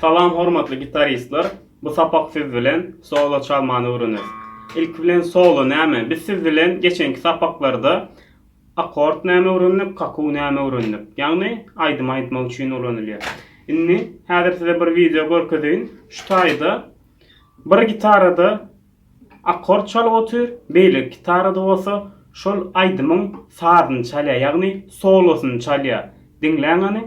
Salam hormatly gitaristler! Bu sapak siz bilen solo çalmany öwreneris. Ilki bilen solo näme? Biz siz bilen geçenki sapaklarda akord näme öwrendik, kakuw näme öwrendik. Ýagny aýdym aýtmak üçin ulanylýar. Indi häzir size bir wideo görkezeýin. Şu taýda bir gitarada akord çalyp otyr, beýleki gitarada bolsa şol aýdymyň sazyny çalýar, ýagny solosyny çalýar. Diňläň hany.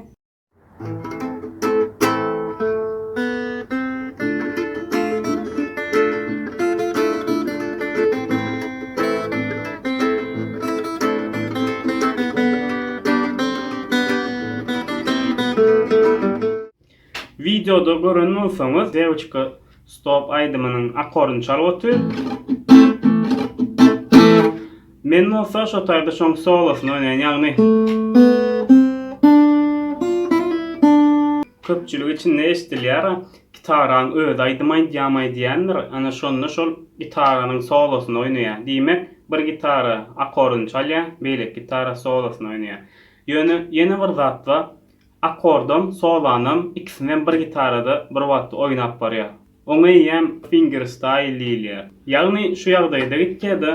Wideoda gören bolsaňyz, Dewoçka Stop aýdymynyň akordyny çalyp otyr. Men bolsa şo taýda şoň solosyny oýnaýan, ýagny köpçülik içinde eşidilýär, gitaraň özi aýdym aýdýarmy aýdýandyr, ana şonda şol gitaranyň solosyny oýnaýar. Diýmek, bir gitara akordyny çalýar, beýleki gitara solosyny oýnaýar. Ýöne ýene bir zat bar, Akordam, solanam ikisinem bir gitarada bir wagtda oýnap barýar. Oňa eýýäm fingerstyle diýilýär. Ýagny şu ýagdaýda gitýär-de.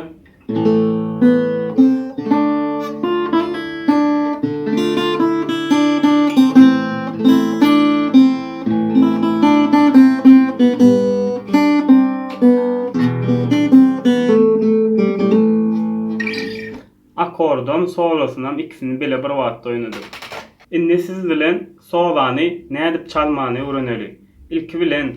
Akordam, solosynam ikisini bile bir wagtda oýnadyk. Indi siz bilen solany nädip çalmany öwreneli. Ilki bilen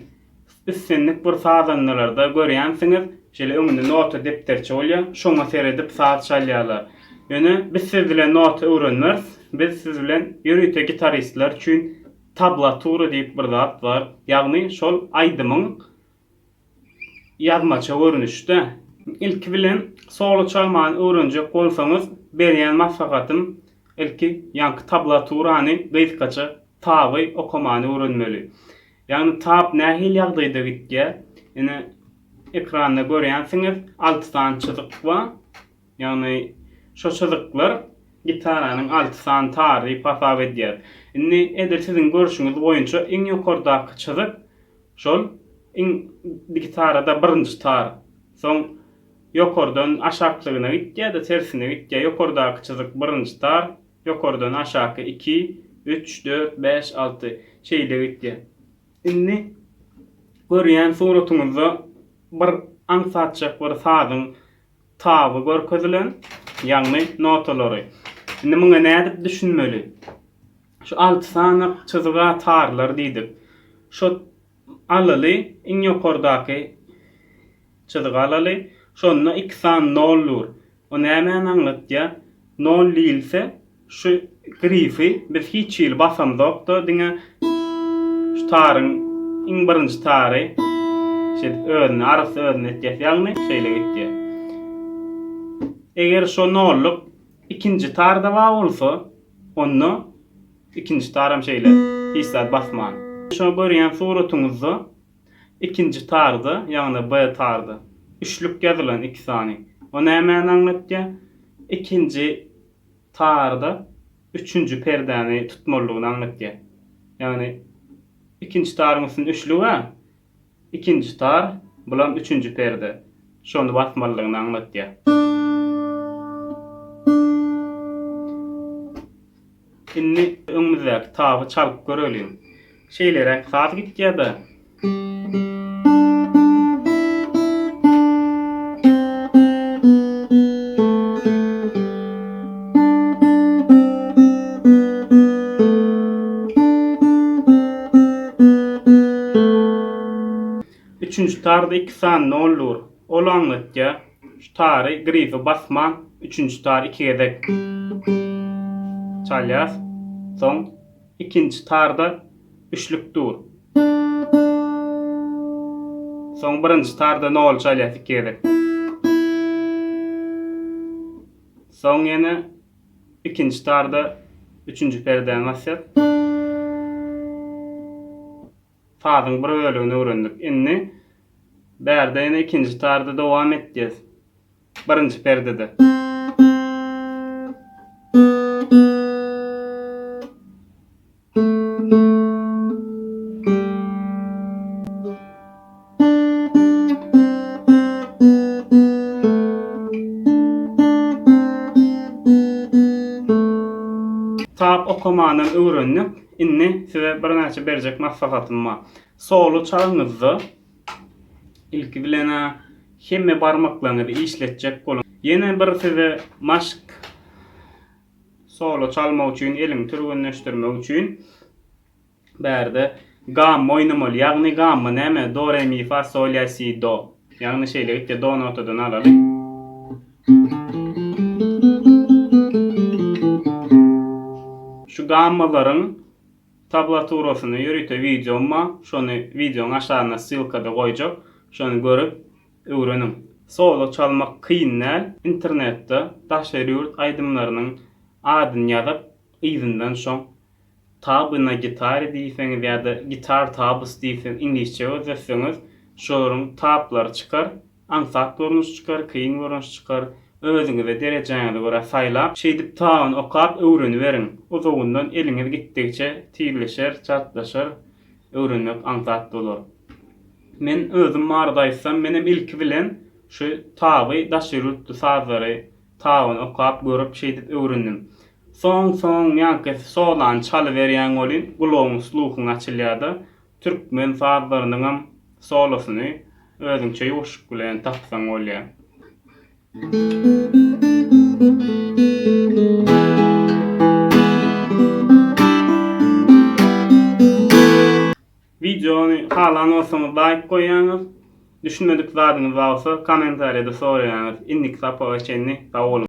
islendik bir sazandalarda görýänsiňiz, şeýle öňünde nota depderçe bolýar, şoňa seredip saz çalýarlar. Ýöne biz siz bilen nota öwrenmeris, biz siz bilen ýörite gitaristler üçin tablatura diýip bir zat bar, ýagny şol aýdymyň Ýazmaça görnüşde. Ilki bilen solo çalmany öwrenjek bolsaňyz berýän maslahatym ilki ýaňky tablaturany gysgaça taby okamany öwrenmeli. Ýagny tab nähili ýagdaýda gitýär? Ine ekranda görýänsiňiz alty sany çyzyk bar. Ýagny şo çyzyklar gitaranyň alty sany tary diýip hasap edýär. Indi edil siziň görşüňiz boýunça iň ýokardaky çyzyk Şol iň gitarada birinji tar. Soň ýokardan aşaklygyna gitýär-de tersine gitýär. Ýokardaky çyzyk birinji tar, ýokardan aşaky iki, üç, dört, bäş, alty şeýle gitýär. Indi görýän suratyňyzda bir aňsatjak bir sazyň taby görkezilen, ýagny notalary. Indi muňa nädip düşünmeli? Şu alty sany çyzyga tarlar diýdik. Şo alaly, iň ýokardaky çyzygy alaly. Şonda iki sany nol dur. O nämäni aňlatýar? Nol diýilse, şu grifi biz hiç hili basamzok-da, diňe şu taryň iň birinji tary şeýdip özüni, arassa özüni etýär. Ýagny şeýle gitýär. Eger şo nolluk ikinji tarda bar bolsa, Onda ikinji taram şeýle, hiç zat basman. Şo görýän suratyňyzda ikinji tarda, ýagny B tarda üçlük ýazylan iki sany. O nämäni aňlatýar? Ikinji tarda üçünji perdäni tutmalydygyny aňlatýar. Ýagny ikinji taryň üstünde üçlük-ä, Ikinji tar, bulam üçünji perde. Şony basmalydygyny aňlatýar. Indi öňümizdäki taby çalyp göreliň. Şeýleräk saz gitýär-de. Üçünji tarda iki sany nol dur. Ol aňlatýar, şu tary grife basman, üçünji tary iki gezek çalýas. Soň ikinji tarda üçlük dur. Soň birinji tarda nol çalýas iki gezek. Soň ýene ikinji tarda üçünji perdäni basýas. Sazyň bir bölegini öwrendik. Indi bärde ýene ikinji tarda dowam etýäs. Birinji perdede. okamanam öwrendik. Indi size birnäçe berjek maslahatym bar. Solo çalyňyzda ilki bilen-ä hemme barmaklaryňyzy işletjek boluň. Ýene bir size maşk solo çalmak üçin, eliňi türgenleşdirmek üçin Bärde gamma oýnamaly. Ýagny gamma näme? Do, re, mi, fa, sol, ýa, si, do. Ýagny şeýle gitýär. Do notadan alaly. Şu gammalaryň tablaturasyny ýörite wideom bar. Şony wideoň aşagynda ssylkada goýjak. Şony görüp öwreniň. Solo çalmak kyn däl. Internetde daşary ýurt aýdymlarynyň adyny ýazyp, yzyndan şoň Taby na gitare diýseňiz ýa-da guitar tabs diýseň iňlisçe gözletseňiz şolaryň tablary çykar. Aňsat görnüş çykar, kyn görnüş çykar. Özüňize derejäňize görä saýlap, şeýdip tabyny okap öwreniberiň. Uzagyndan eliňiz gitdigiçe tizleşer, çaltlaşar, öwrenmek aňsat bolar. Men özüm barada aýtsam, menem ilki bilen şu taby daşary ýurtly sazlary tabyny okap, görüp şeýdip öwrendim. Soň soň ýaňky solany çalyberýäň welin gulagyň sluhuň açylýada türkmen sazlarynyňam solosyny özüňçe ýuwaşlyk bilen tapsaň bolýa. Wideony halan bolsaňyz laýk goýýaňyz. Düşünmedik zadyňyz bar bolsa kommentariýada soraýaňyz. Indiki sapaga çenli sag boluň.